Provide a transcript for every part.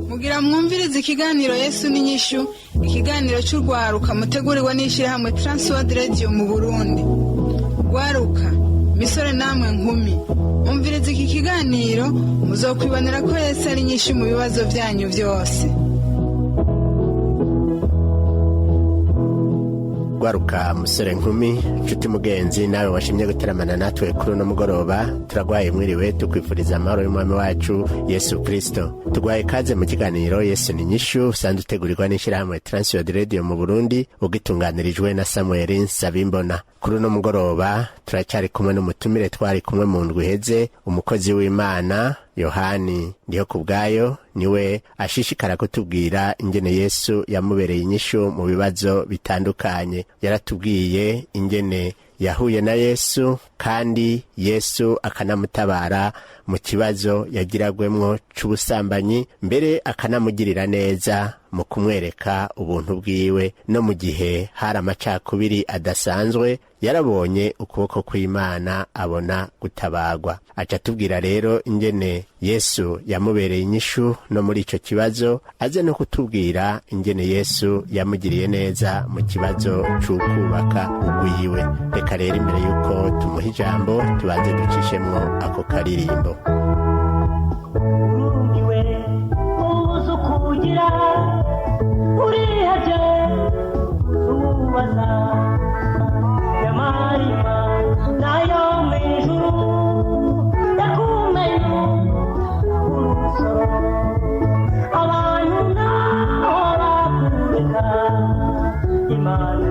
Mugira mwumvirize ikiganiro Yesu n'inyishu, ikiganiro cy'urwaruka mutegurirwa n'ishyirahamwe Transworld Radio mu Burundi. Rwaruka, misore namwe nkumi, umvirize iki kiganiro, muzokwibonera ko Yesu ari inyishu mu bibazo byanyu byose. Gwaruka, musore, nkumi, nshuti, mugenzi, nawe washimye guteramana natwe kuri uno mugoroba, turagwaye mwiriwe, tukwifuriza amahoro y'umwami wacu Yesu Kristo. Tugwaye kaze mu kiganiro Yesu ni nyishu, usanzwe utegurirwa n'ishyirahamwe Transworld Radio mu Burundi, ugitunganirijwe na Samuel Nsabimbona. Kuri uno mugoroba turacyari kumwe n'umutumire twari kumwe mu ndwi iheze, umukozi w'Imana Yohani Ndiho ku bwayo. Niwe ashishikara kutubwira ingene Yesu yamubereye inyishu mu bibazo bitandukanye. Yaratubwiye ingene yahuye na Yesu, kandi Yesu akanamutabara mu kibazo yagiragwemwo c'ubusambanyi, mbere akanamugirira neza mu kumwereka ubuntu bwiwe. No mu gihe hari amacakubiri adasanzwe, yarabonye ukuboko kw'Imana, abona gutabagwa. Aca atubwira rero ingene Yesu yamubereye inyishu no muri ico kibazo, aze no kutubwira ingene Yesu yamugiriye neza mu kibazo c'ukubaka ugwiwe. Reka rero, imbere y'uko tumuha ijambo, tubanze ducishemwo ako karirimbo. Urumiwe, ubuze ukugira, urihabye, ubaza nyamarima nayo mu ijuru yakumenye urusoro. Abantu naho bakureka, Imana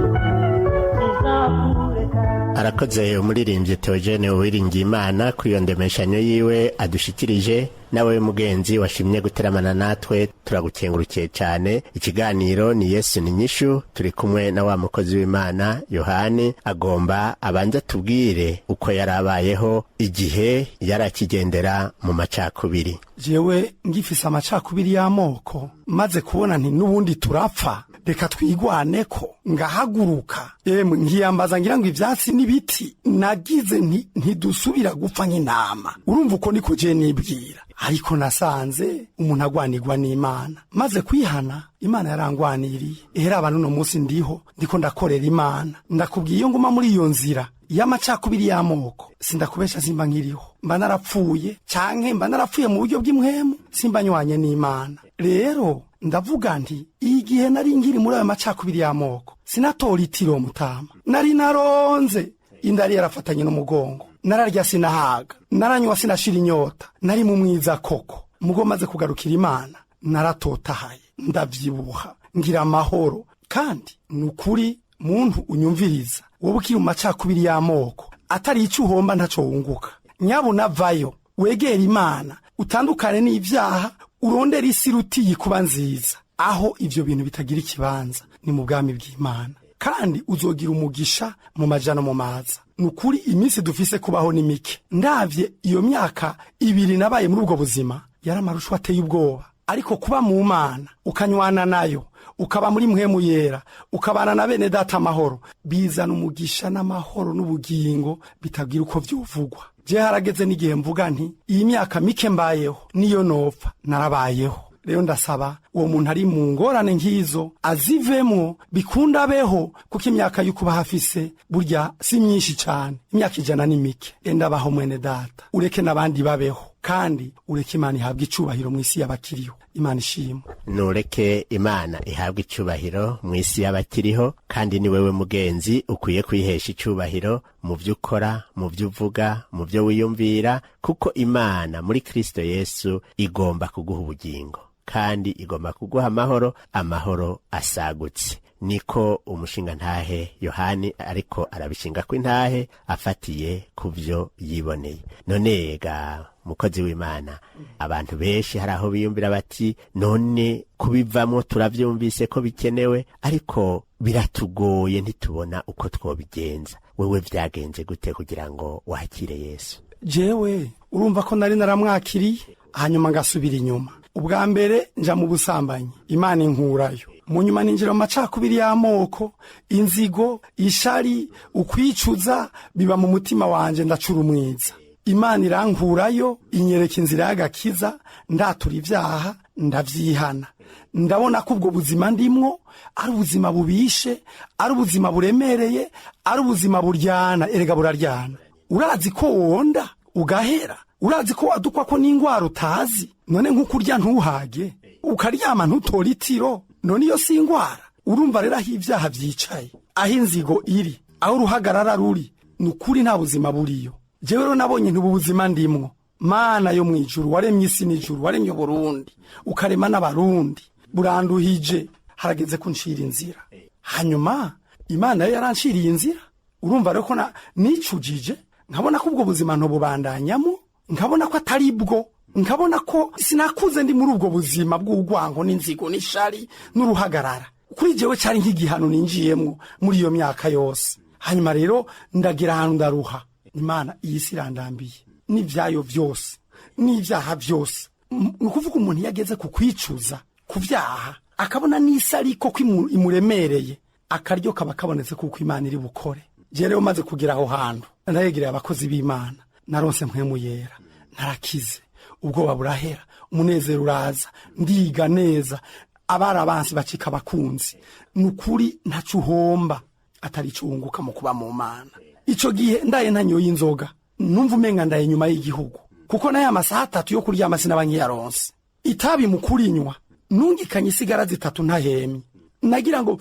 izakureka. Arakoze umuririmbyi Theogene Uwiringiye Imana kuri iyo ndemeshanyo yiwe adushikirije. Nawe mugenzi washimye guteramana natwe, turagukengurukiye cyane. Ikiganiro ni Yesu ni nyishu. Turi kumwe na wa mukozi w'Imana Yohani. Agomba abanza tubwire uko yari abayeho igihe yari akigendera mu macakubiri. Jewe ngifise amacakubiri y'amoko, maze kubona nti n'ubundi turapfa, reka twigwaneko, ngahaguruka, emwe nkiyambaza ngira ngo ivyatsi n'ibiti. Nagize nti ntidusubira gupfa nk'intama. Urumva, uko niko je nibwira, ariko nasanze umuntu agwanirwa n'Imana. Maze kwihana, Imana yarangwaniriye. Ehera abantu, uno munsi ndiho, ndiko ndakorera Imana. Ndakubwiye, iyo nguma muri iyo nzira y'amacakubiri y'amoko, sindakubesha, simba nkiriho, mba narapfuye, canke mba narapfuye mu buryo bw'impwemu, simba nywanye n'Imana. Rero ndavuga nti igihe nari nkiri muri ayo macakubiri y'amoko, sinatora itiro mutama, nari naronze, inda yari yarafatanye n'umugongo, nararya sinahaga, naranywa sinashira inyota, nari mu mwiza koko. Mugo maze kugarukira Imana, naratotahaye, ndavyibuha, ngira amahoro. Kandi ni ukuri, muntu unyumviriza, wowe ukiri mu macakubiri y'amoko, atari icyo uhomba, ntaco wunguka. Nyabuna vayo, wegera Imana, utandukane n'ibyaha, urondera isi rutiye kuba nziza, aho ivyo bintu bitagira ikibanza, ni mu bwami bw'Imana, kandi uzogira umugisha mu majana mu maza. Ni ukuri, iminsi dufise kubaho ni mike. Ndavye iyo myaka 2 nabaye muri ubwo buzima, yari amarushwa ateye ubwoba. Ariko kuba mu Mana, ukanywana nayo, ukaba muri mpwemu yera, ukabana na bene data amahoro, bizana umugisha n'amahoro n'ubugingo bitagira uko vyovugwa. Je harageze n'igihe mvuga nti iyi myaka mike mbayeho, niyo nopfa narabayeho. Rero ndasaba uwo muntu ari mu ngorane nk'izo azivemwo, bikunda abeho, kuko imyaka y'ukubaho afise burya si myinshi cane. Imyaka 100 ni mike. Enda abaho, mwene data, ureke n'abandi babeho, kandi ureke Imana ihabwe icubahiro mu isi y'abakiriho. Imana ishimwe. Nureke Imana ihabwe icubahiro mu isi y'abakiriho. Kandi ni wewe mugenzi ukwiye kwihesha icubahiro mu byo ukora, mu byo uvuga, mu byo wiyumvira, kuko Imana muri Kristo Yesu igomba kuguha ubugingo, kandi igomba kuguha amahoro, amahoro asagutse. Niko umushinga ntahe Yohani ariko arabishinga ko intahe afatiye ku byo yiboneye. None ga mukozi w'Imana, abantu benshi hari aho biyumvira bati: "None kubivamo turavyumvise ko bikenewe, ariko biratugoye, ntitubona uko twobigenza." Wewe vyagenze gute kugira ngo wakire Yesu? Jewe urumva ko nari naramwakiriye, hanyuma ngasubira inyuma. Ubwa mbere nja mu busambanyi, Imana inkurayo. Mu nyuma ninjira mu macakubiri y'amoko, inzigo, ishari, ukwicuza biba mu mutima wanje, ndacura umwiza. Imana irankurayo, inyereka inzira y'agakiza, ndatura ibyaha, ndavyihana. Ndabona ko ubwo buzima ndimwo ari ubuzima bubishe, ari ubuzima buremereye, ari ubuzima buryana. Erega buraryana. Urazi ko wonda ugahera, urazi ko wadukwa ko n'ingwara utazi. None nk'uko urya ntuhage, ukaryama ntutore itiro, none iyo si ingwara? Urumva rero aho ibyaha vyicaye, aho inzigo iri, aho uruhagarara ruri, ni ukuri nta buzima buriyo. Jewe rero nabonye ntubu buzima ndimwo, Mana yo mw'ijuru waremye isi n'ijuru, waremye Uburundi ukarema n'Abarundi, buranduhije, harageze ko ncira inzira. Hanyuma Imana yo yaranciriye inzira. Urumva rero ko nicujije, nkabona ko ubwo buzima ntububandanyamo, nkabona ko atari bwo, nkabona ko sinakuze ndi muri ubwo buzima bw'urwango n'inzigo n'ishari n'uruhagarara. Kuri jewe cari nk'igihano ninjiyemwo muri iyo myaka yose. Hanyuma rero ndagira ahantu ndaruha. Imana, iyi si irandambiye n'ivyayo vyose n'ivyaha vyose. Ni ukuvuga umuntu iyo ageze ku kwicuza ku vyaha, akabona n'isi ariko ko imuremereye, akaryo kaba kabonetse kuko Imana iri bukore. Je rero maze kugera aho hantu, ndayegereye abakozi b'Imana, naronse Mpwemu Yera, narakize, ubwoba burahera, umunezero uraza, ndiga neza, abari abansi bacika abakunzi. Ni ukuri ntaco uhomba atari ico wunguka mu kuba mu Mana. Ico gihe ndaye ntanyoye inzoga, numva umenga ndaye nyuma y'igihugu, kuko nayo amasaha 3 yo kuryama sinaba nkiyaronse. Itabi mu kurinywa, nungikanye isigara zitatu ntahemye, nagira ngo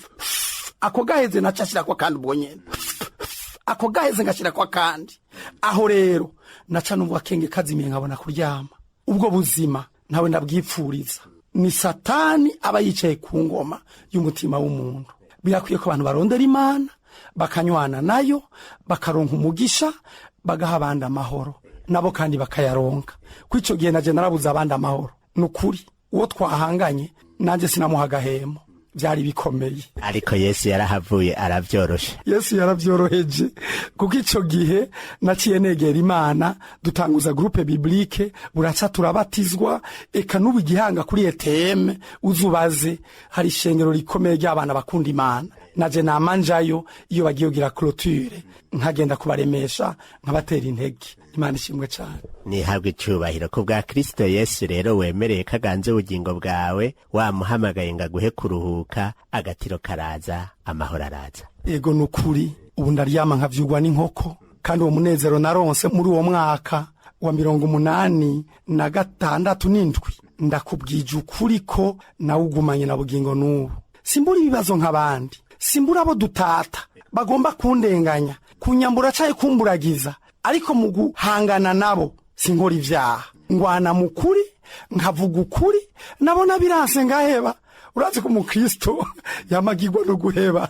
ako gaheze naca ashirako akandi, ubwo nyene ako gaheze ngashirako akandi. Aho rero naca numva akenge kazimiye, nkabona kuryama. Ubwo buzima ntawe ndabwipfuriza. Ni Satani aba yicaye ku ngoma y'umutima w'umuntu. Birakwiye ko abantu barondera Imana, bakanywana nayo, bakaronka umugisha, bagaha abandi amahoro nabo kandi bakayaronka. Kuri icyo gihe naje narabuze abandi amahoro. Ni ukuri uwo twahanganye nanjye sinamuha agahemo, byari bikomeye. Ariko Yesu yarahavuye arabyorosha. Yesu yarabyoroheje, kuko icyo gihe naciye negera Imana, dutanguza groupe biblique, buraca turabatizwa. Eka n'ubu igihanga kuri ETM uzubaze, hari ishengero rikomeye ry'abana bakunda Imana. Naje nama njayo iyo bagiye kugira clôture, nkagenda kubaremesha, nkabatera intege. Imana ishimwe cyane. Nihabwa icubahiro ku bwa Kristo Yesu. Rero wemereye ko aganze ubugingo bwawe, wamuhamagaye ngo aguhe kuruhuka, agatiro karaza, amahoro araza. Ego, ni ukuri ubu ndaryama nkavyugwa n'inkoko. Kandi uwo munezero naronse muri uwo mwaka wa 86 n'indwi, ndakubwije ukuri ko nawugumanye na bugingo n'ubu. Simbura ibibazo nk'abandi, simbura abo dutata bagomba kundenganya, kunyambura caye kumburagiza, ariko mu guhangana nabo sinkora ivyaha. Ngwana mu kuri, nkavuga ukuri, nabona biranse ngaheba. Urazi ko umukristo yamagirwa no guheba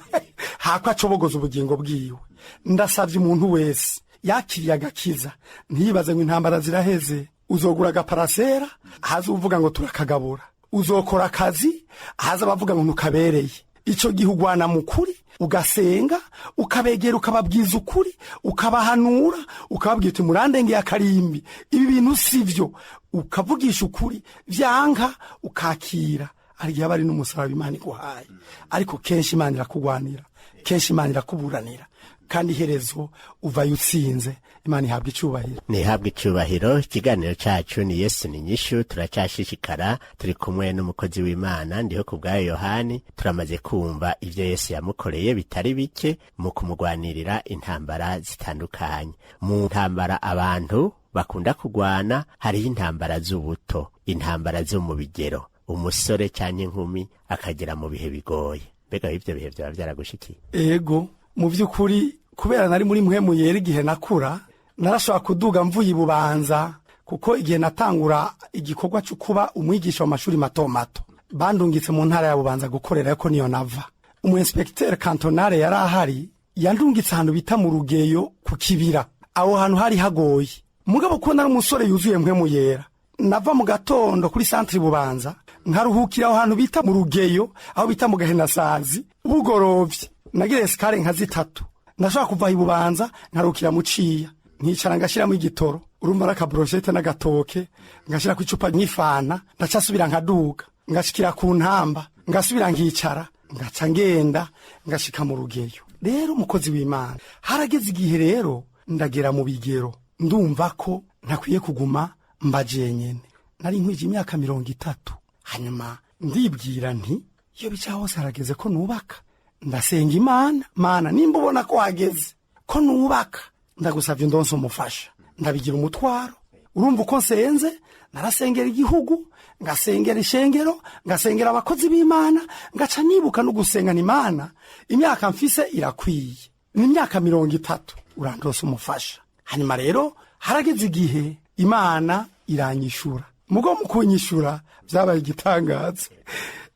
hako acobogoza ubugingo bwiwe. Ndasavye umuntu wese yakiriye agakiza ntiyibaze ngo intambara ziraheze. Uzogura agaparasera, haza uvuga ngo turakagabura. Uzokora akazi, haza abavuga ngo ntukabereye. Ico gihe ugwana mu kuri, ugasenga, ukabegera, ukababwiza ukuri, ukabahanura, ukababwira uti: "Murandengeye akarimbi, ibi bintu sivyo." Ukavugisha ukuri, vyanka ukakira. Hari igihe aba ari n'umusaraba Imana iguhaye, ariko kenshi Imana irakugwanira, kenshi Imana irakuburanira, kandi iherezo uvayo utsinze. Imana ihabwa icubahiro. Nihabwa icubahiro. Ikiganiro cacu ni Yesu ni Nyishu. Turacyashishikara, turi kumwe n'umukozi w'Imana Ndiho ku bwayo Yohani. Turamaze kumva ivyo Yesu yamukoreye bitari bike mu kumugwanirira intambara zitandukanye. Mu ntambara abantu bakunda kugwana, hariho intambara z'ubuto, intambara zo mu bigero, umusore canke inkumi akagera mu bihe bigoye. Mbega ivyo bihe vyaba vyaragushikiye? Ego, mu by'ukuri kubera nari muri Mpwemu Yera igihe nakura, narashobora kuduga mvuye ibubanza, kuko igihe natangura igikorwa cyo kuba umwigisha mu mashuri mato mato, bandungitse mu ntara ya Bubanza gukorera ko niyo nava. Umu inspecteur cantonal yari ahari, yandungitse ahantu bita mu Rugeyo ku Kibira. Aho hantu hari hagoye, mugabo ko nari umusore yuzuye Mpwemu Yera, nava mu gatondo kuri centre Bubanza, nkaruhukira aho hantu bita mu Rugeyo, aho bita mu Gahenasazi. Bugorovye nagira escale nka zitatu. Ndashobora kuva i Bubanza nkaruhukira mu Ciya, nkicara ngashiramo igitoro, urumva ari akabrochette n'agatoke, ngashira ku icupa nk'ifanta. Ndacasubira nkaduga, ngashikira ku Ntamba, ngasubira nkicara, ngaca ngenda ngashika mu Rugeyo. Rero umukozi w'Imana, harageze igihe rero ndagera mu bigero, ndumva ko ntakwiye kuguma mba jenyene. Nari nkwije imyaka 30. Hanyuma ndibwira nti iyo bica hose harageze ko nubaka. Ndasenga Imana: "Mana, nimba ubona ko hageze ko nubaka, ndagusavye ndonse umufasha." Ndabigira umutwaro. Urumva uko nsenze, narasengera igihugu, ngasengera ishengero, ngasengera abakozi b'Imana, ngaca nibuka no gusengana Imana. Imyaka mfise irakwiye, ni imyaka 30, urandose umufasha. Hanyuma rero harageze igihe Imana iranyishura. Mugo mu kunyishura byabaye igitangaza.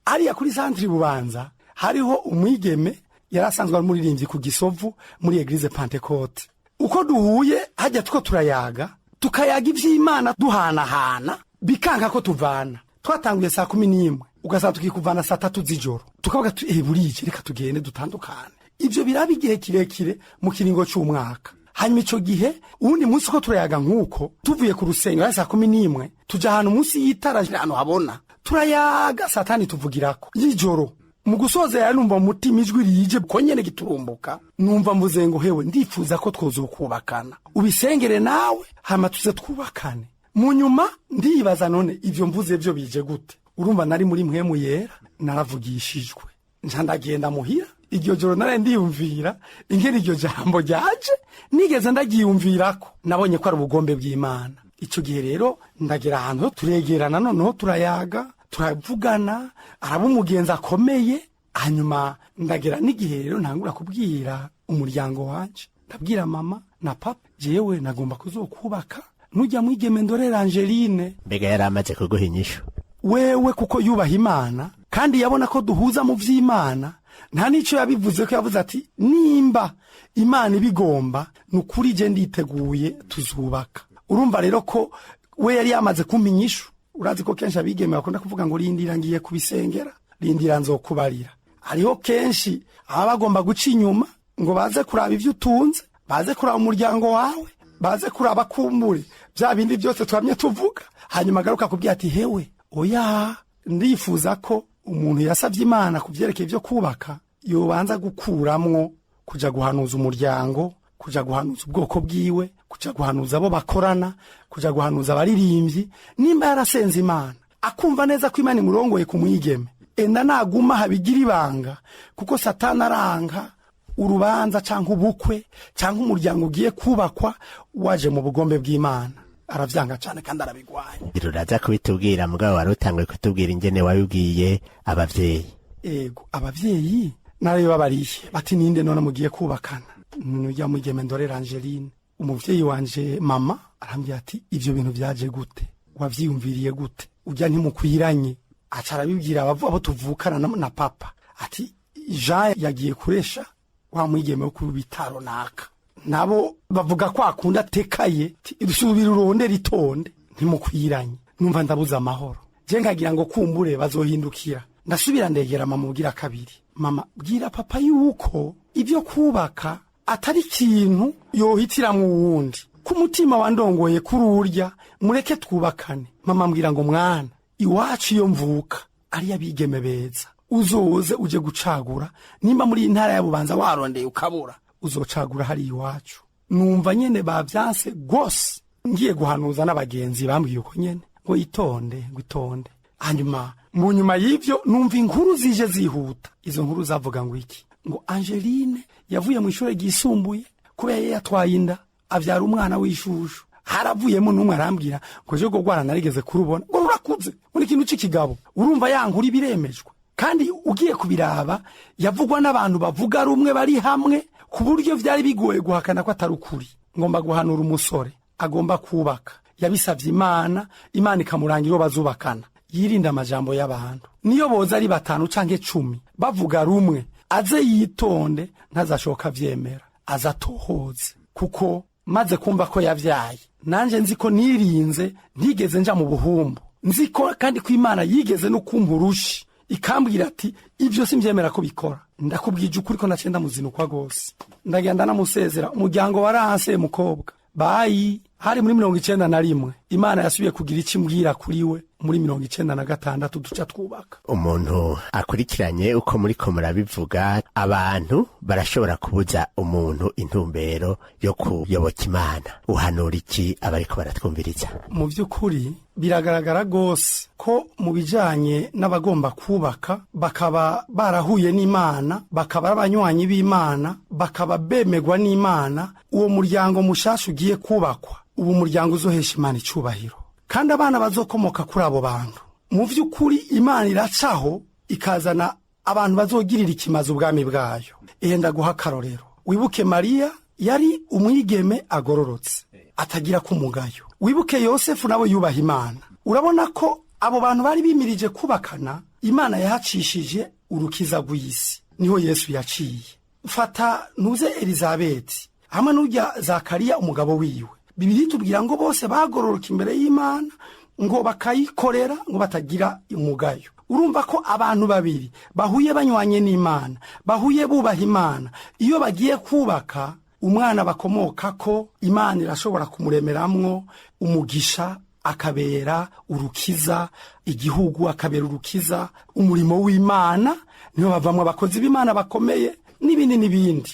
Ariya kuri centre Bubanza hariho umwigeme yari asanzwe ari umuririmbyi ku Gisovu muri église Pentecôte. Uko duhuye hajya two turayaga, tukayaga iby'Imana, duhanahana, bikanka ko tuvana. Twatanguye saa 11, ugasanga tukikuvana saa 3 z'ijoro. Tukavuga tu eh burije, reka tugende dutandukane. Ibyo biraba igihe kirekire, mu kiringo c'umwaka. Hanyuma ico gihe, uwundi munsi ko turayaga nk'uko, tuvuye ku rusengero hari saa 11, tuja ahantu munsi y'itara, ahantu habona, turayaga saa 5 tuvugirako y'ijoro. Mu gusoza yari numva mu mutima ijwi rije ko nyene giturumbuka, numva mvuze ngo: "Hewe, ndifuza ko twozokubakana, ubisengere nawe, hama tuze twubakane." Mu nyuma ndibaza: none ivyo mvuze vyo bije gute? Urumva nari muri Mpwemu Yera, naravugishijwe. Nca ndagenda muhira. Iryo joro nari ndiyumvira ingene iryo jambo ryaje, nigeze ndaryiyumvirako, nabonye ko ari ubugombe bw'Imana. Ico gihe rero ndagera ahantu turegerana, noneho turayaga, turavugana, araba umugenzi akomeye. Hanyuma ndagera n'igihe rero ntangura kubwira umuryango wanje, ndabwira mama na papa: "Jewe nagomba kuzokubaka, nujya mwigeme Ndorera Angeline." Mbega yari amaze kuguha inyishu? Wewe kuko yubaha Imana kandi yabona ko duhuza mu vy'Imana, nta n'ico yabivuze ko. Yavuze ati: "Nimba Imana ibigomba, ni ukuri je nditeguye, tuzubaka." Urumva rero ko we yari yamaze kumpa inyishu. Urazi ko kenshi abigeme bakunda kuvuga ngo: "Rindira, ngiye kubisengera, rindira, nzokubarira." Hariho kenshi ababa bagomba guca inyuma ngo baze kuraba ivyo utunze, baze kuraba umuryango wawe, baze kuraba kumbure bya bindi byose twamye tuvuga. Hanyuma agaruka kubwira ati: "Hewe, oya." Ndifuza ko umuntu yasabye Imana ku byerekeye ibyo kubaka yobanza gukuramwo kuja guhanuza umuryango, kuja guhanuza ubwoko bwiwe, kuja guhanuza abo bakorana, kuja guhanuza abaririmbyi. Nimba yarasenze Imana, akumva neza ko Imana imurongoye ku mwigeme, enda naguma habigira ibanga, kuko Satani aranga urubanza cyangwa ubukwe cyangwa umuryango ugiye kubakwa waje mu bugombe bw'Imana. Aravyanga cyane kandi arabigwanya. Uraza kubitubwira, mugabo wari utanguye kutubwira ingene wabibwiye abavyeyi. Ego, abavyeyi narayo babariye bati: "Ninde none mugiye kubakana?" "Nujya mwigeme Ndorera Angeline." Umuvyeyi wanje mama arambwira ati: "Ivyo bintu vyaje gute? Wavyiyumviriye gute? Ujya ntimukwiranye." Aca arabibwira abavu abo tuvukana na papa ati: "Jean yagiye kuresha wa mwigeme wo ku bitaro naka." Nabo bavuga ko akunda atekaye, "Subira uronde ritonde, ntimukwiranye." Numva ndabuze amahoro, je nkagira ngo kumbure bazohindukira. Ndasubira ndegera mama ubwira kabiri: "Mama, bwira papa yuko ibyo kubaka atari ikintu yohitiramwo uwundi, ku mutima wandongoye kuri urya, mureke twubakane." Mama mbwira ngo: "Mwana, iwacu iyo mvuka ari abigeme beza, uzoze uje gucagura. Nimba muri iyi ntara ya Bubanza warondeye ukabura, uzocagura hari iwacu." Numva nyene bavyanse gose. Ngiye guhanuza n'abagenzi bambwiye uko nyene, ngo itonde, ngo itonde. Hanyuma mu nyuma y'ivyo numva inkuru zije zihuta. Izo nkuru zavuga ngo iki? Ngo Angeline yavuye mu ishuri ryisumbuye kubera yari yatwaye inda, avyara umwana w'ishushu. Haravuyemo n'umwe arambwira ngo je rwana narigeze kurubona, ngo rurakuze, ngo ni ikintu c'ikigabo. Urumva ya nkuru ibiremejwe, kandi ugiye kubiraba yavugwa n'abantu bavuga rumwe, bari hamwe, ku buryo vyari bigoye guhakana ko atari ukuri. Ngomba guhanura umusore agomba kubaka, yabisavye Imana, Imana ikamurangira uwo bazubakana, yirinda amajambo y'abantu. Niyo boza ari batanu canke 10 bavuga rumwe. Aze yitonde, ntazashoka avyemera, aze atohoze, kuko maze kumva ko yavyaye, nanje nzi ko nirinze, ntigeze nja mu buhumbu, nzi ko kandi ko Imana yigeze no kumpa urushi ikambwira ati ibyo simbyemera ko bikora. Ndakubwije ukuri ko naciye ndamuzinukwa rwose, ndagenda namusezera, umuryango waranse mukobwa bayi. Hari muri 91. Imana yasubiye kugira icyo imbwira kuri we muri 96, duca twubaka. Umuntu akurikiranye uko muriko murabivuga, abantu barashobora kubuza umuntu intumbero yo kuyoboka Imana. Uhanura iki abariko baratwumviriza? Mu by'ukuri biragaragara rwose ko mu bijanye n'abagomba kubaka, bakaba barahuye n'Imana, bakaba ari abanywanyi b'Imana, bakaba bemerwa n'Imana, uwo muryango mushasha ugiye kubakwa ubu umuryango uzohesha Imana icubahiro, kandi abana bazokomoka kuri abo bantu, mu by'ukuri Imana iracaho ikazana abantu bazogirira ikimazi ubwami bwayo. Ehe, ndaguha akarorero. Wibuke Mariya, yari umwigeme agororotse atagira kumugayo. Wibuke Yosefu, nawe yubaha Imana. Urabona ko abo bantu bari bimirije kubakana, Imana yahacishije urukiza rw'isi, niho Yesu yaciye. Fata ntuze Elizabeti hamwe n'ujya Zakariya umugabo wiwe. Bibiri tubwira ngo bose bagororoka imbere y'Imana, ngo bakayikorera, ngo batagira umugayo. Urumva ko abantu babiri bahuye banywanye n'Imana, bahuye bubaha Imana, iyo bagiye kubaka, umwana bakomoka ko Imana irashobora kumuremeramwo umugisha, akabera urukiza igihugu, akabera urukiza umurimo w'Imana. Niho bavamwo abakozi b'Imana bakomeye n'ibindi n'ibindi.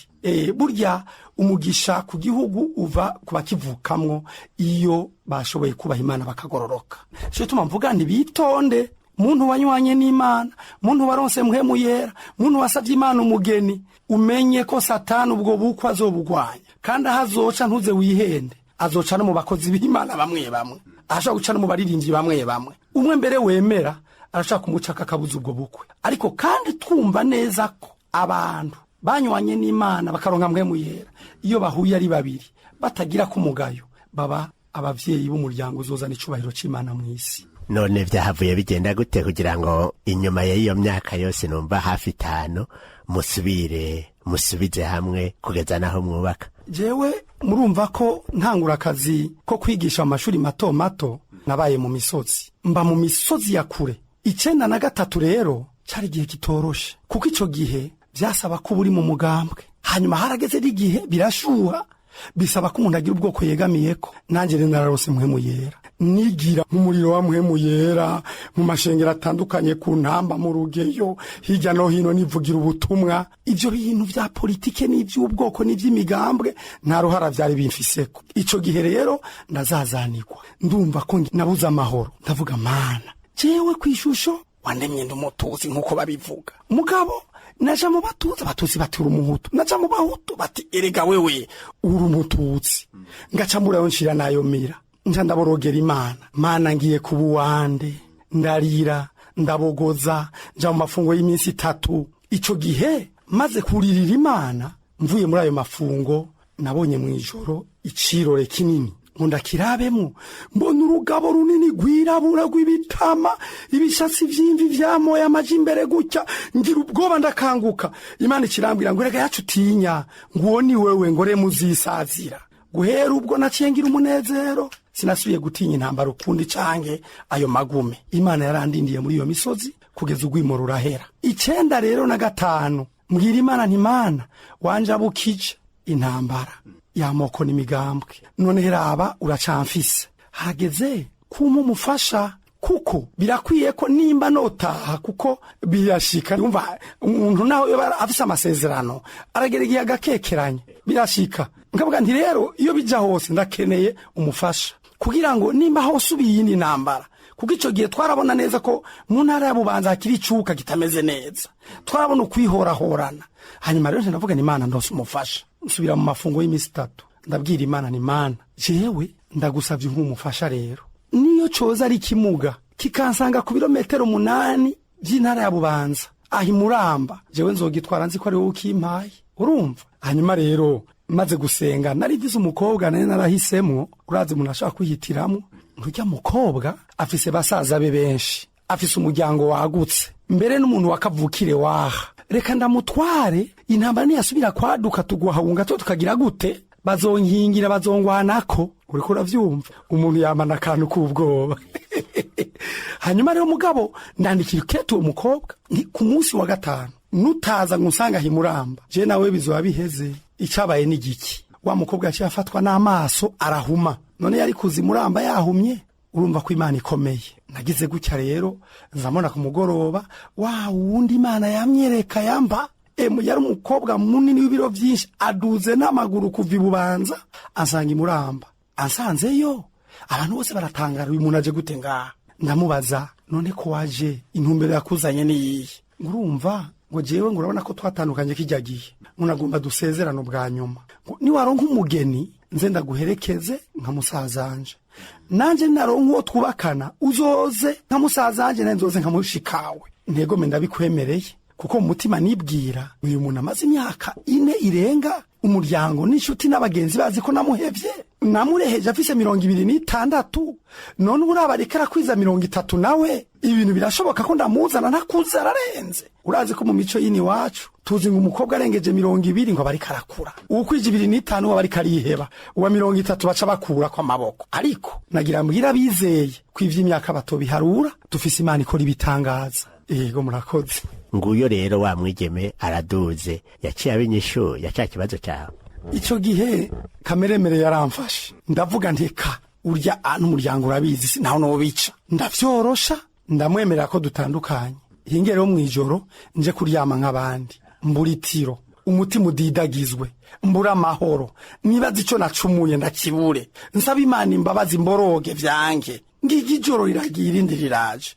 Burya umugisha ku gihugu uva ku bakivukamwo iyo bashoboye kubaha Imana bakagororoka. Cyo tuma mvuga nti bitonde. Muntu wanywanye n'Imana, muntu waronse Mpwemu Yera, muntu wasavye Imana umugeni, umenye ko Satani ubwo bukwe azobugwanya, kandi aho azoca ntuze wihende, azoca no mu bakozi b'Imana bamwe bamwe, ashobora guca no mu baririmbyi bamwe bamwe, umwe mbere wemera arashaka kumucaka akabuza ubwo bukwe. Ariko kandi twumva neza ko abantu banywanye n'Imana bakaronka Mpwemu Yera, iyo bahuye ari babiri batagira kumugayo, baba abavyeyi b'umuryango uzozana icubahiro c'Imana mw'isi. None vyahavuye bigenda gute kugira ngo inyuma y'iyo myaka yose, numva hafi 5, musubire musubize hamwe kugeza naho mwubaka? Jewe murumva ko ntangura akazi ko kwigisha mu mashuri mato mato, nabaye mu misozi, mba mu misozi ya kure. 93 rero cari igihe kitoroshe, kuko ico gihe vyasaba ko uba uri mu mugambwe. Hanyuma harageze n'igihe birashuha, bisaba ko umuntu agira ubwoko yegamiyeko. Nanjye rero nararose Mpwemu Yera, nigira nk'umuriro wa Mpwemu Yera mu mashengero atandukanye, ku ntamba, mu Rugeyo, hirya no hino, nivugira ubutumwa. Ivyo bintu vya politike n'ivy'ubwoko n'ivy'imigambwe nta ruhara vyari bimfiseko. Ico gihe rero ndazazanirwa, ndumva ko nabuze amahoro. Ndavuga: "Mana, jewe kw'ishusho wandemye ndi Umututsi nk'uko babivuga, mugabo naja mu Batutsi, Abatutsi bati uri Umuhutu, naja mu Bahutu bati erega wewe uri Umututsi." Ngaca mburayo nshira nayo mira, nca ndaborogera Imana: "Mana, ngiye kuba uwande?" Ndarira, ndabogoza, nja mu mafungo y'iminsi 3. Ico gihe maze kuririra Imana, mvuye muri ayo mafungo, nabonye mu ijoro icirore kinini, ngo ndakirabemwo, mbona urugabo runini rwirabura rw'ibitama, ibishatsi vy'imvi vyamoye amaja imbere gutya. Ngira ubwoba, ndakanguka. Imana ikirambwira ngo erega yacu utinya, ngo uwo ni wewe, ngo remu uzisazira. Guhera ubwo naciye ngira umunezero, sinasubiye gutinya intambara ukundi canke ayo magume. Imana yarandindiye muri iyo misozi kugeza urwimo rurahera. 95 rero mbwira Imana nti: "Mana, wanjabukije intambara y'amoko n'imigambwe, none raba uracamfise, harageze kuma umufasha, kuko birakwiye ko nimba notaha, kuko birashika." Yumva umuntu nawe yoba afise amasezerano aragera igihe agakekeranya, birashika. Nkavuga nti rero iyo bija hose ndakeneye umufasha, kugira ngo nimba hose ubiye iyindi ntambara, kuko ico gihe twarabona neza ko mu ntara ya Bubanza hakiri icuka kitameze neza, twarabona ukwihorahorana. Hanyuma rero ndavuga ni: "Imana, ndose umufasha." Nsubira mu mafungo y'iminsi 3, ndabwira Imana ni: "Mana, jewe ndagusavye nk'umufasha rero, niyo coza ari ikimuga kikansanga ku birometero 8 vy'intara ya Bubanza aho imuramba, jewe nzogitwara nzi ko ari wowe ukimpaye." Urumva, hanyuma rero maze gusenga, nari mfise umukobwa nari narahisemwo. Urazi umuntu ashaka kwihitiramwo, nturya mukobwa afise basaza be benshi, afise umuryango wagutse, mbere n'umuntu wakavukire waha. Reka ndamutware, intambara niyasubira kwaduka tugwahunga to tukagira gute, bazonkingira, bazongwanako. Uriko uravyumva, umuntu yamana akantu k'ubwoba. Hanyuma rero mugabo ndandikira ikete uwo mukobwa nti ku munsi wa gatanu nutaza ngo unsanga himuramba, je nawe bizoba biheze. Icabaye ni giki? Wa mukobwa yaciye afatwa n'amaso arahuma. None yari kuza imuramba yahumye? Urumva ko Imana ikomeye. Nagize gutya rero, nzamubona ku mugoroba, wa wundi Imana yamyereka yamba emu, yari umukobwa munini w'ibiro byinshi, aduze n'amaguru kuva ibubanza ansanga imuramba. Ansanzeyo, abantu bose baratangara: uyu muntu aje gute ngaha? Ndamubaza: none ko waje, intumbero yakuzanye niyihe? Ngurumva ngo jewe ngo urabona ko twatandukanye kijya gihe, ngo nagomba dusezerano bwa nyuma, ngo niwaronka umugeni nze ndaguherekeze nka musazanje, nanje naronka uwo twubakana uzoze nka musazanje, nanje nzoze nka mushikawe. Ntego me ndabikwemereye, kuko mu mutima nibwira uyu muntu amaze imyaka 4 irenga, umuryango n'inshuti n'abagenzi bazi ko namuhevye, namureheje afise 26, none ubu uraba ariko arakwiza 30, nawe ibintu birashoboka ko ndamuzana ntakuze ararenze. Urazi ko mu mico y'ini wacu tuzi ngo umukobwa arengeje 20 ngo aba ariko arakura, uwukwije 25 aba ariko ariheba, uwa 30 baca bakurako amaboko. Ariko nagira mbwira abizeye ko ivy'imyaka batobiharura, dufise Imana ikora ibitangaza. Yego, murakoze. Nguyo rero wa mwigeme araduze, yaciye aba inyishu ya ca kibazo cawe. Ico gihe kameremere yaramfashe, ndavuga nti ka urya n'umuryango urabizi, sinaho nobica, ndavyorosha, ndamwemerera ko dutandukanye. Hinge rero mw'ijoro nje kuryama nk'abandi, mbura itiro, umutima udidagizwe, mbura amahoro, nibaza ico nacumuye ndakibure, nsaba Imana imbabazi, mboroge vyange. Ngiga ijoro riragiye, irindi riraje,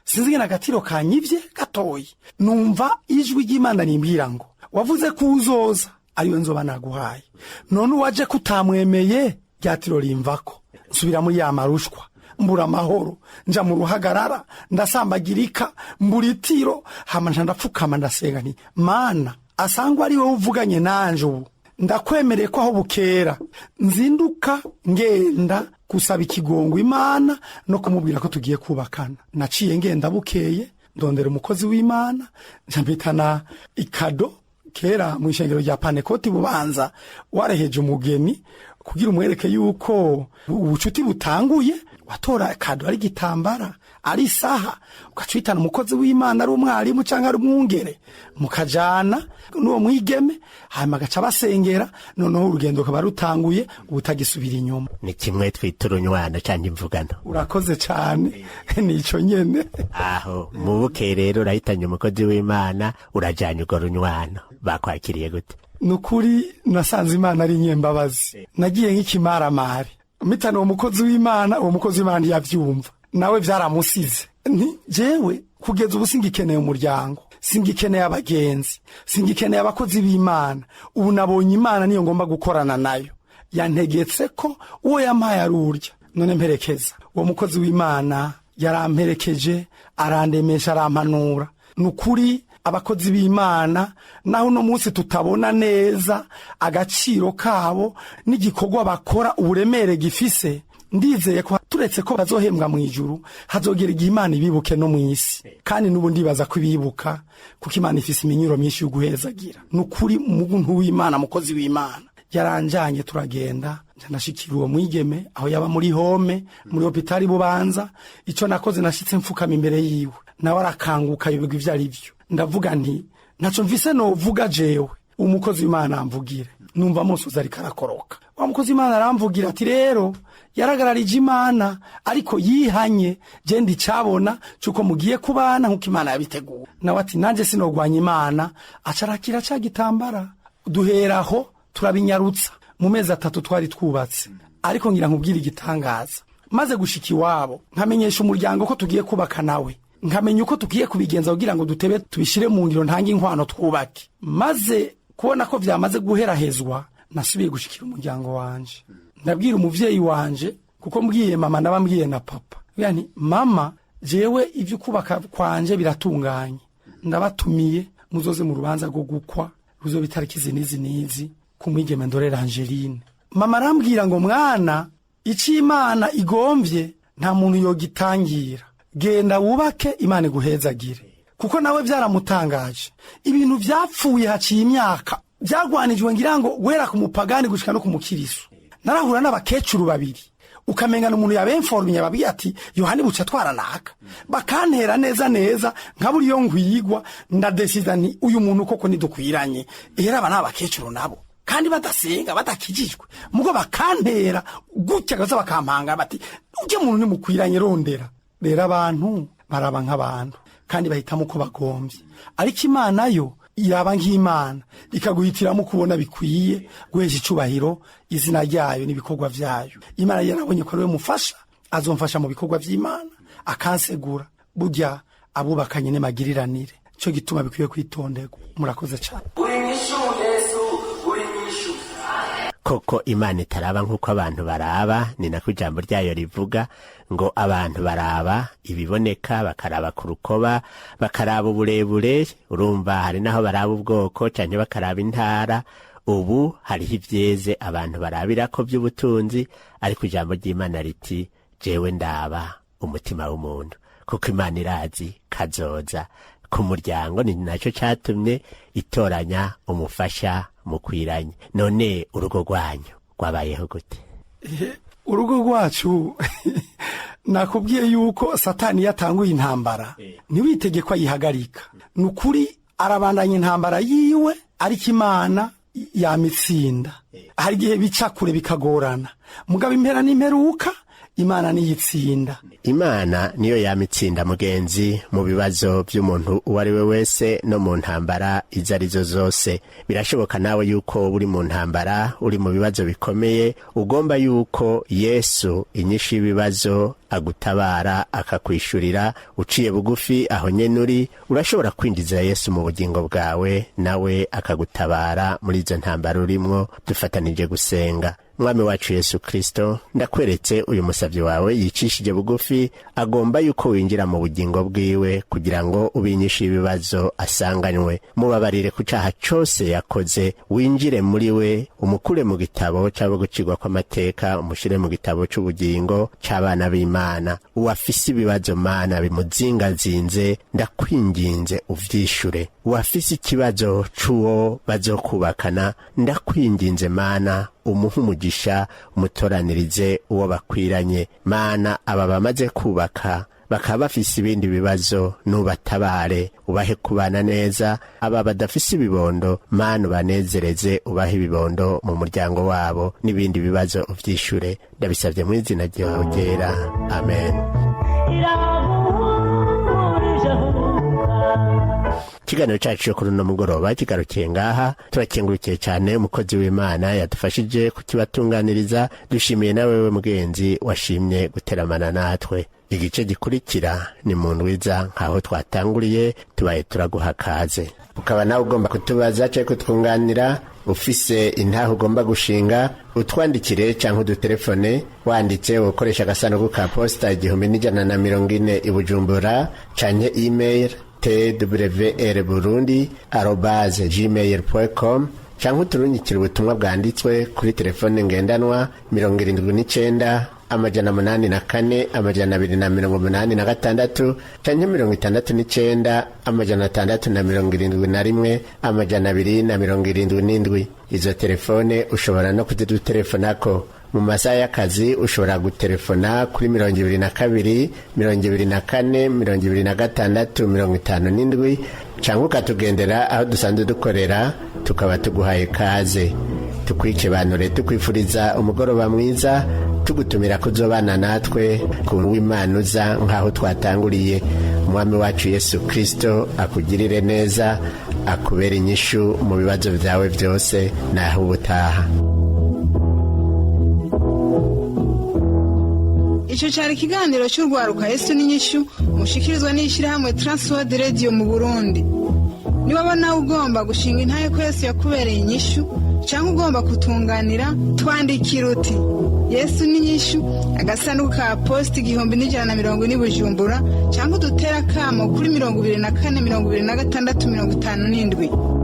sinzi ngene agatiro kanyivye gatoyi, numva ijwi ry'Imana rimbwira ngo wavuze ko uzoza ariwe nzoba naguhaye, none uwaje kutamwemeye? Ryatiro rimvako, nsubira muri ya marushwa, mbura amahoro, nja mu ruhagarara, ndasambagirika, mbura itiro. Hama nca ndapfukama, ndasenga nti Mana, asangwa ari wowe uvuganye nanje, ubu ndakwemereye ko aho bukera nzinduka ngenda gusaba ikigongo Imana no kumubwira ko tugiye kubakana. Naciye ngenda bukeye, ndondera umukozi w'Imana, nca mpitana ikado. Kera mu ishengero rya Panekoti Bubanza, wareheje umugeni kugira umwereke yuko ubucuti butanguye, watora kado, ari igitambara, ari isaha, ugacitana umukozi w'Imana, ari umwarimu cyangwa ari umwungere, mukajana n'uwo mwigeme, hanyuma agaca basengera, noneho urugendo rukaba rutanguye ubutagisubira inyuma. Ni kimwe twita urunywano canke imvugano. Urakoze cyane, nico nyene. Aho mu buke rero urahitanye umukozi w'Imana, urajanye urwo runywano, bakwakiriye gute? Nukuri nasanze Imana ari inyembabazi. Nagiye nk'ikimaramari mpitana uwo mukozi w'Imana. Uwo mukozi w'Imana ntiyavyumva, nawe vyaramusize. Nti jewe kugeza ubu singikeneye umuryango, singikeneye abagenzi, singikeneye abakozi b'Imana. Ubu nabonye Imana, niyo ngomba gukorana nayo, yantegetse ko uwo yampaye ari urya. None mperekeza. Uwo mukozi w'Imana yaramperekeje, arandemesha, arampanura. Nukuri abakozi b'Imana, naho uno munsi tutabona neza agaciro kabo n'igikorwa bakora uburemere gifise, ndizeye ko turetse ko bazohembwa mu ijuru, hazogera igihe Imana ibibuke no mu isi. Kandi n'ubu ndibaza ko ibibuka, kuko Imana ifise iminyuro myinshi yo guhezagira. Nukuri umuntu w'Imana, mukozi w'Imana yaranjanye, turagenda, ndashikira uwo mwigeme aho yaba muri home, muri hopitali Bubanza. Ico nakoze, nashitse mfukama imbere yiwe, nawe arakanguka, yoberwa ivyo ari vyo. Ndavuga nti ntaco mvise novuga jewe, umukozi w'Imana amvugire. Numva musozi ariko arakoroka. Wa mukozi w'Imana aramvugira ati rero yaragararije Imana, ariko yihanye, je ndicabona cuko mugiye kubana nkuko Imana yabiteguye. Nawe ati nanje sinogwanya Imana, acarakira ca gitambara, duheraho turabinyarutsa, mu mezi 3 twari twubatse. Ariko ngira nkubwire igitangaza: maze gushika iwabo, nkamenyesha umuryango ko tugiye kubaka, nawe nkamenya uko tugiye kubigenza kugira ngo dutebe tubishire mu ngiro, ntange inkwano, twubake. Maze kubona ko vyamaze guherahezwa, nasubiye gushikira umuryango wanje, ndabwira umuvyeyi wanje, kuko mbwiye mama ndabambwiye na papa. Yani mama, jewe ivyo kubaka kwanje biratunganye, ndabatumiye muzoze mu rubanza rwo gukwa ruzoba itariki izi n'izi n'izi ku mwigeme Ndorera Angeline. Mama arambwira ngo mwana, ico Imana igomvye nta muntu yogitangira, genda wubake, Imana iguhezagire. Kuko nawe byaramutangaje, ibintu byapfuye haciye imyaka, byagwanijwe ngira ngo guhera ku mupagani gushika no ku mukirisu. Narahura n'abakecuru babiri, ukamengana umuntu yabemforumye, ababwiye ati: "Yohani buca twaranaka." Bakantera neza neza nkabura iyo ngwigwa. Ndadesiza nti: "Uyu muntu koko ntidukwiranye." Ihera aba ni abakecuru nabo kandi badasenga, badakijijwe, mugo bakantera gutya gaza, bakampanga bati: "Ujye muntu nimukwiranye, rondera." Rero abantu baraba nk'abantu kandi bahitamo uko bagombye, ariko Imana yo iraba nk'Imana, ikaguhitiramo kubona bikwiye guhesha icubahiro izina ryayo n'ibikorwa vyayo. Imana yarabonye ko ariwe mufasha, azomfasha mu bikorwa vy'Imana, akansegura. Burya abubakanye n'imagiriranire, cyo gituma bikwiye kwitonderwa. Murakoze cyane. Uri nyishu Yesu, uri nyishu. Koko Imana itaraba nk'uko abantu baraba, ni nako ijambo ryayo rivuga ngo abantu baraba ibiboneka, bakaraba ku rukoba, bakaraba uburebure, urumva hari n'aho baraba ubwoko cyane, bakaraba intara. Ubu hariho ibyeze abantu barabira ko by'ubutunzi, ariko ijambo ry'Imana riti: "Jewe ndaba umutima w'umuntu." Kuko Imana irazi kazoza ku muryango, ni nacyo cyatumye itoranya umufasha mukwiranye. None urugo rwanyu rwabayeho gute? Urugo rwacu, nakubwiye yuko Satani yatanguye intambara, ntiwitege ko ayihagarika. Ni ukuri arabandanya intambara yiwe, ariko Imana yamitsinda. Hari igihe bica kure bikagorana, mugabo impera n'imperuka Imana niyitsinda. Imana niyo yamitsinda, mugenzi, mu bibazo by'umuntu uwo ari we wese no mu ntambara izo ari zo zose. Birashoboka nawe yuko uri mu ntambara, uri mu bibazo bikomeye, ugomba yuko Yesu inyishu y'ibibazo agutabara, akakwishurira. Uciye bugufi aho nyene uri, urashobora kwinjiza Yesu mu bugingo bwawe, nawe akagutabara muri izo ntambara urimwo. Dufatanije gusenga. Mwami wacu Yesu Kristo, ndakweretse uyu musavyi wawe yicishije bugufi, agomba yuko winjira mu bugingo bwiwe kugira ngo ubinyishe ibibazo asanganywe. Mubabarire ku caha cose yakoze, winjire muri we, umukure mu gitabo c'abo gucirwa kw'amateka, umushire mu gitabo c'ubugingo c'abana b'Imana. Uwafise ibibazo, Mana, bimuzingazinze, ndakwinginze uvyishure. Uwafise ikibazo c'uwo bazokubakana, ndakwinginze Mana, umuhe umugisha, umutoranirize uwo bakwiranye. Mana, aba bamaze kubaka bakaba bafise ibindi bibazo, nubatabare, ubahe kubana neza. Aba badafise ibibondo, Mana, ubanezereze, ubahe ibibondo mu muryango wabo, n'ibindi bibazo uvyishure. Ndabisabye mu izina ryawe ryera, amen. Iraguhurije huka. Ikiganiro cyacu cyo kuri uno mugoroba kigarukiye ngaha. Turakengurukiye cyane umukozi w'Imana yadufashije kukibatunganiriza. Dushimiye nawe we mugenzi washimye guteramana natwe. Igice gikurikira ni mu ndwiza nk'aho twatanguriye. Tubaye turaguha kaze, ukaba nawe ugomba kutubaza cyangwa kutwunganira, ufise intaho ugomba gushinga, utwandikire cyangwa udutelefone. Wanditse ukoresha agasanduku ka posita 1140 i Bujumbura, canke email twrburundi@gmail.com, canke uturungikire ubutumwa bwanditswe kuri telefone ngendanwa 79 804 286, canke 69 671 277. Izo telefone ushobora no kuzidutelefonako mu masaha y'akazi. Ushobora gutelefona kuri 22 24 26 57, cyangwa ukatugendera aho dusanzwe dukorera, tukaba tuguhaye kaze. Tukwikibanure, tukwifuriza umugoroba mwiza, tugutumira kuzobana natwe ku w'Imana uza nk'aho twatanguriye. Umwami wacu Yesu Kristo akugirire neza, akubera inyishu mu bibazo byawe byose. Naho ubutaha. Icyo cyari ikiganiro cy'urwaruka Yesu n'inyishu, mushikirizwa n'ishyirahamwe Transworld Radio mu Burundi. Niba nawe ugomba gushinga intahe ko Yesu yakubereye inyishu, cyangwa ugomba kutunganira, twandikira uti: "Yesu n'inyishu, agasanduku ka posita 1140 Bujumbura", cyangwa udutere akamo kuri 24 26 57.